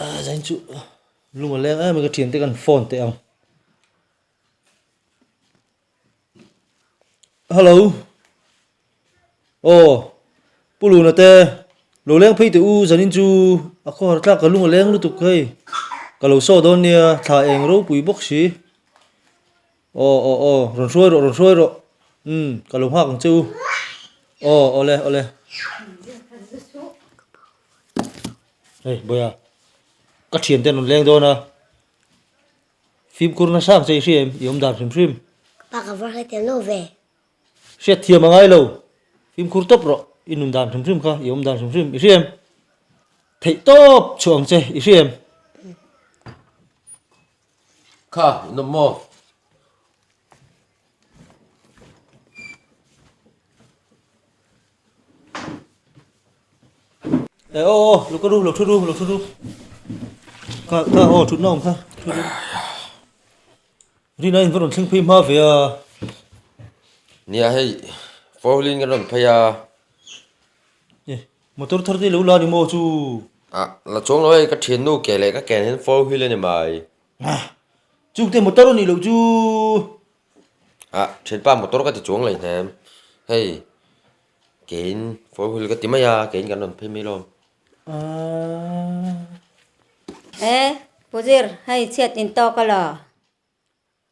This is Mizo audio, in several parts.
Zain chu lung a leng em a ka thiante kan phone teh ang. Hello aw Pu Luna te lo leng phei teh u zanin chu a khawhar tlak ka lung a leng lutuk hei ka lo saw dawn nia thla eng ropui bawk si aw aw aw rawn hruai rawh rawn hruai rawh umm ka lo nghak ang che u aw awle awle. Hei Bawiha ka thiante an rawn leng dawn a fimkhur nasa ang che i hria em i awm dan hrim hrim. Ka pa ka vawr hrethiam lo ve. Hriat thiam a ngai lo fimkhur tawp rawh i nun dan hrim hrim kha i awm dan hrim hrim i hria em theih tawp chhuah ang che i hria em. Kha i nawm maw? E aw aw lo ka ru lo thu ru lo thu ru kha kha aw thutna awm kha thu ru rina in va rawn thleng phei hma ve a nia hei four wheel in kan rawn phei a e motor thar te lo la ni maw chu ah la chuang lo hei ka thiannu ke leh ka ken hian four wheel a ni mai chungte motor a nih loh chu Ah thianpa motor ka ti chuang leh hnem hei keiin four wheel ka ti mai a keiin kan rawn phei mai lawm. E Puzir hei chhiat in tawk a la.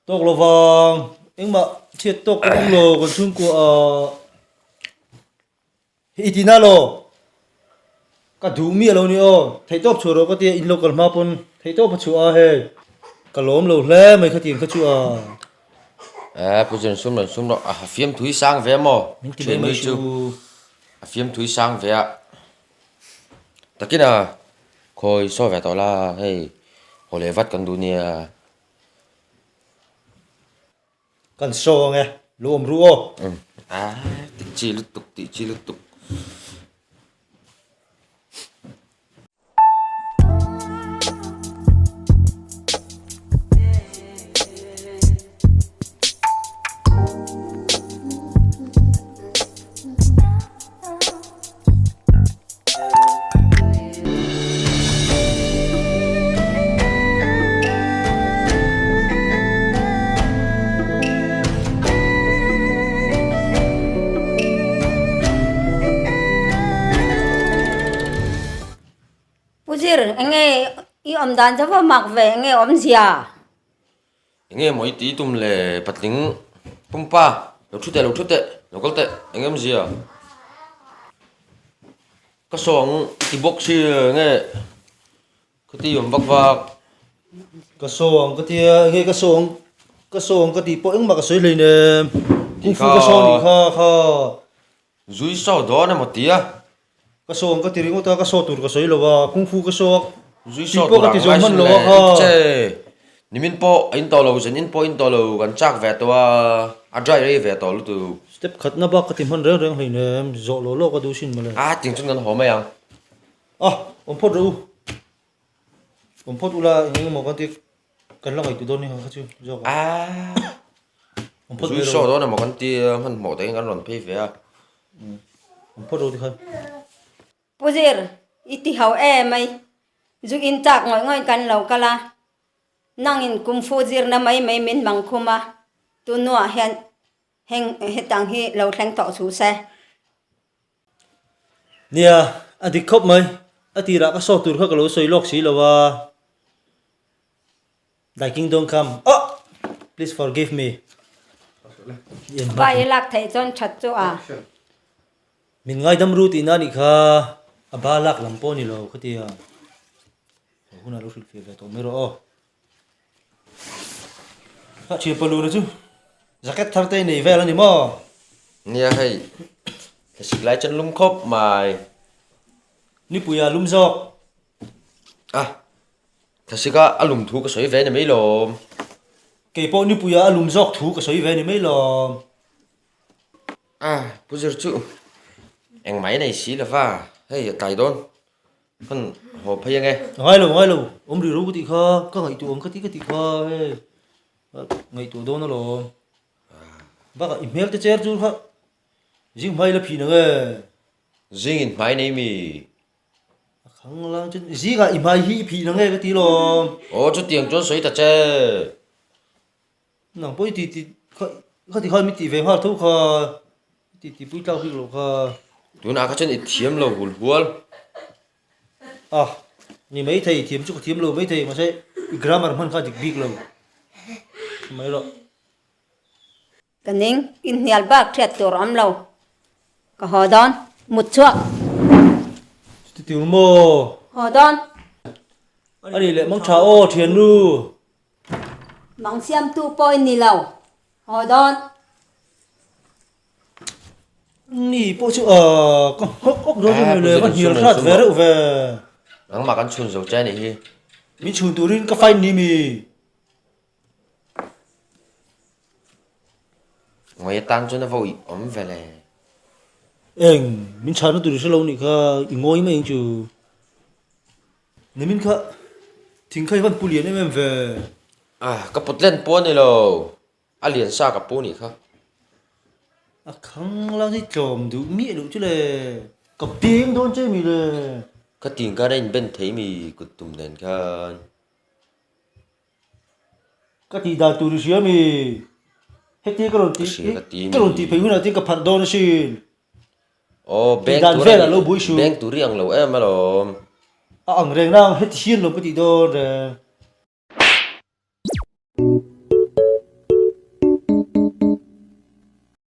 Tawk lo vang engmah chhiat tawk ka awm lo kan chhungkua ah. I ti na lo, ka duh miah lo ni aw, theihtawp chhuah rawh ka tia in lo kal hma pawn theihtawp a chhuah a hei, ka lawm lo hle mai khatiang kha chu a. Eh Pu Zir sum rawn sum rawh, a fiam thui sang ve maw? Min ti mai mai chu. A fiam thui sang ve a, takin a khawi sawi ve tawh la hei haw leh vat kan duh nia. Kan show ang e, lo awm ru aw. Ah, tih chi lutuk, tih chi lutuk. Pu Zir, enge i awm dan chu va mak ve, enge awmzia? Enge maw i tih tum le patling pumpa lo thu teh lo thu teh lo kal teh eng awmzia ka saw ang ti bawk si enge khati awm vak vak. Ka saw ang ka tia enge ka saw ang ka saw ang ka tih pawh engmah ka sawi hleinem kungfu ka saw anih kha kha. Zui saw dawn emaw tia. Ka saw ang ka ti ringawt a, ka saw tur ka sawi lo a, kungfu ka saw a, Zui saw tur ang ngai sin le, che nimin pawh a in tawh lo, zan in pawh a in tawh lo, kan chak ve tawh a, a dry rei ve tawh lutuk. Step khatna bak ka ti hman reng reng hleinem, zawh lawh lawh ka duh sin mawle. A ting chuan kan haw mai ang. A, awm phawt rawh u. Awm phawt ula eng eng emaw kan ti kan la ngaihtuah dawn ni kha chu zawk a. Awm phawt mai rawh. Zui saw dawn emaw kan ti hmanhmawh takin kan rawn phei ve a. Awm phawt rawh tikhan. Pu Zir, i ti ho em mai. Zu in chak ngawih ngawih kan lo kal a. Nangin Kung Fu zirna mai mai min mang khum a. Tunnuah hian heng hetang hi lo thleng tawh suh se. Nia, a dik khawp mai. A tirah ka saw tur kha ka lo sawi lawk si lo a. Thy kingdom come. Oh! Please forgive me. Vai i lak theih chuan that chu a. Min ngaidam ru tihna anih kha. A ba lak lam pawh a ni lo khatia. Hunah lo hrilhfiah ve tawh mai rawh aw. Kha thian paluna chu jacket thar te i nei vel a ni maw? Nia hei, thlasik lai chuan lum khawp mai. Nipuia lum zawk. A, thlasika a lum thu ka sawi ve ni mai lawm. Kei pawh nipuia a lum zawk thu ka sawi ve ni mai lawm. A, Pu Zir chu engmah i nei si lova, hei a tlai dawn. Kan haw phei ange. Ngai lo ngai lo, awm rih ro ka tih kha, ka ngaihtuah ang ka tih ka tih kha hei, ngaihtuah dawn alawm. Bakah i hmel te cher chu kha zing hmai la phin ange. Zing in hmai nei mi. Khanglang chuan zingah i hmai hi i phih na nge ka ti lawm. Aw chutiang chuan sawi ta che. Nang pawh i ti ti kha kha ti khan mi tih ve nghal tho kha i ti ti pui tlak bik loh kha. Tunah kha chuan i thiam lo hul hual. A ni maithei thiam chu ka thiam lo maithei mahse i grammar hman kha a dik bik lo mai rawh. Ka ning, inhnial bak hriat tur awm lo. Ka haw dawn, mut chhuak. Chuti tur maw? Haw dawn. A nih leh mang tha aw thiannu. Mang siamtu pawh i ni lo. Haw dawn. Ni pawh chu ah ka nghawk awk dawn chu le ka hnial hrat ve reuh ve. Nangmah kan chhun zo che a nih hi. Min chhun turin ka fine ni mi. Ngawi atan chuan a va uih awm ve le. Eng, min chhahna tur i hre lo nih kha, i ngawi mai ang chu. Nimin kha thing kha i van pu lian em em ve. Ah, ka put len pawh a ni lo, a lian sa ka pu nih kha. A khang lang hi tlawm duh miah loh chu le, ka beng dawn che mi le. Ka ting khan a inben thei mi kut tum nen khan. Ka tih dan tur i hria mi? Heti ka rawn tih ka rawn tih phei hunah chuan ka pharh dawn asin. Aw Tih dan vel a lo buai suh. Bank tur i ang lo em alawm. A ang reng nang heti hian lo ka tih dawn reng.